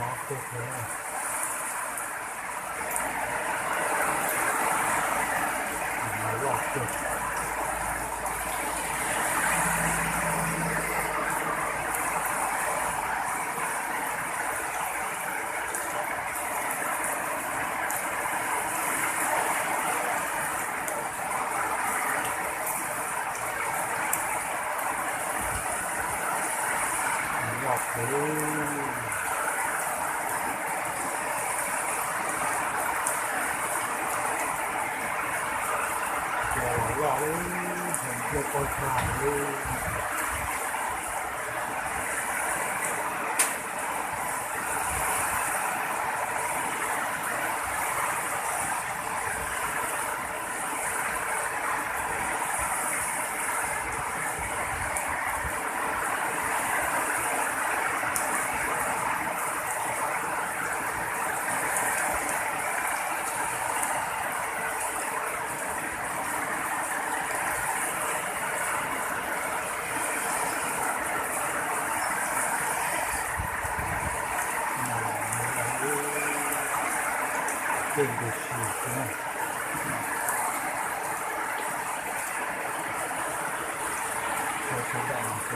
Loj kawg, loj kawg. Loj kawg. Cua los loj li, nplooj qaub tag li. Tej ntug si xwb na. Sawv daws,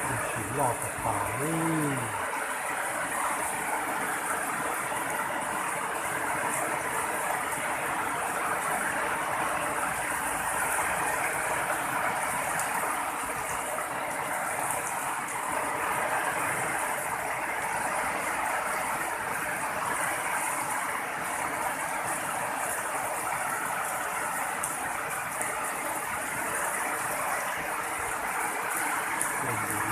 ntug si loj tas tas li. Tej ntug